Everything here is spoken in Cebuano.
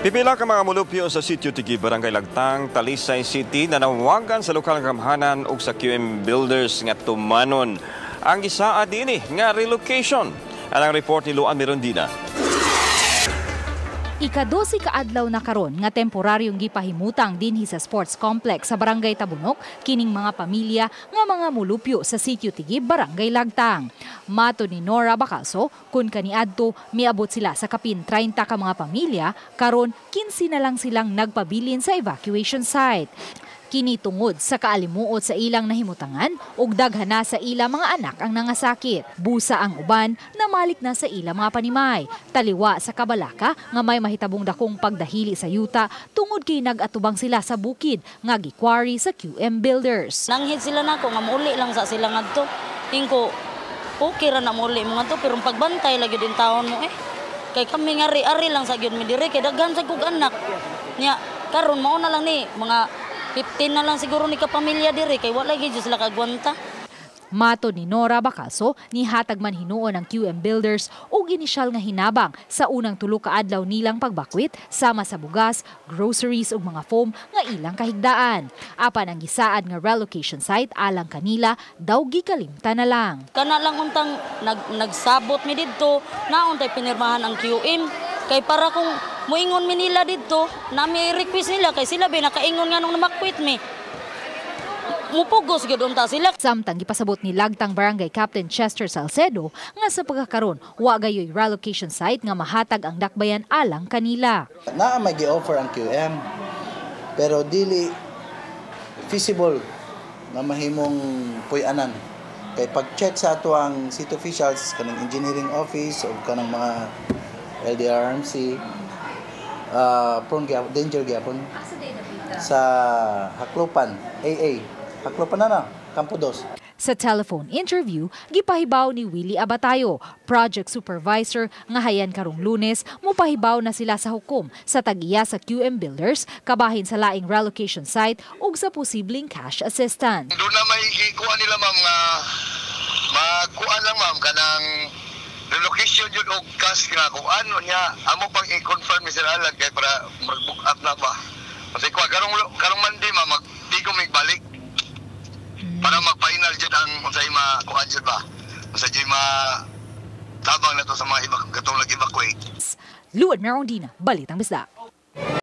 Pipila ka mga mulupyo sa Sitio Tigi, Barangay Lagtang, Talisay City, nanawagan sa lokal nga gamhanan ug sa QM Builders nga tumanon ang gisaad dinhi nga relocation. Ang report ni Luan Mirondina. Ika-12 ka adlaw na karon nga temporaryong gipahimutang dinhi sa sports complex sa Barangay Tabunok kining mga pamilya nga mga mulupyo sa Sitio Tigi, Barangay Lagtang. Matod ni Nora Bacalso, kun kaniadto miabot sila sa kapin 30 ka mga pamilya, karon 15 na lang silang nagpabilin sa evacuation site. Kini tungod sa kaalimuot sa ilang nahimutangan ug daghan na sa ilang mga anak ang nangasakit. Busa ang uban namalik na sa ilang mga panimay. Taliwa sa kabalaka nga may mahitabong dakong pagdahili sa yuta tungod kay nag-atubang sila sa bukid nga gikwari sa QM Builders. Nanghid sila nako nga muuli lang sa sila ngadto. Ingko okay ra na muuli mo ngadto, pero pagbantay lagi din taon mo eh. Kay kami nga ari lang sa gyud mi dire kay daghan sa kog anak. Nya karon mao na lang ni mga 15 na lang siguro ni kapamilya dire kay wala gyud sila kagwanta. Matod ni Nora Bacalso, nihatag man hinuon ang QM Builders og inisyal nga hinabang sa unang 3 ka adlaw nilang pagbakwit, sama sa bugas, groceries ug mga foam nga ilang kahigdaan. Apan ang gisaad nga relocation site alang kanila daw gikalimta na lang. Kana lang untang nagsabot mi didto, naon tay pinirmahan ang QM kay para kung muingon mi nila didto, nami request nila kay sila ba nakaingon nga nung namakwit mi. Mupugos gyud unta sila. Samtang gipasabot ni Lagtang Barangay Captain Chester Salcedo nga sa pagkakaron wa gayoy relocation site nga mahatag ang dakbayan alang kanila. Naa may gi-offer ang QM pero dili feasible na mahimong puy-anan. Kay pag-check sa ato ang city officials, kanang engineering office o kanang mga LDRMC, prone gyapon, danger gyapon sa Haklupan, AA. Haklupan na na, Campo Dos. Sa telephone interview, gipahibaw ni Willie Abatayo, project supervisor, nga hayan karong Lunes, mupahibaw na sila sa hukom sa tag-iya sa QM Builders, kabahin sa laing relocation site ug sa posibleng cash assistance. Doon na may gikuha nila, ma'am, nga magkuha lang, ma'am, kanang relocation yun og cash nga kung ano niya amo pang i-confirm ni Sir Alan kay para mag-book up na ba. Kasi kuha karong karong Monday, ma'am, mag di ko balik para mag-final jud ang unsay ma kuan jud ba, unsay jud ma tabang na to sa mga iba katong nag-evacuate. Luan Merondina, Balitang Bisdak.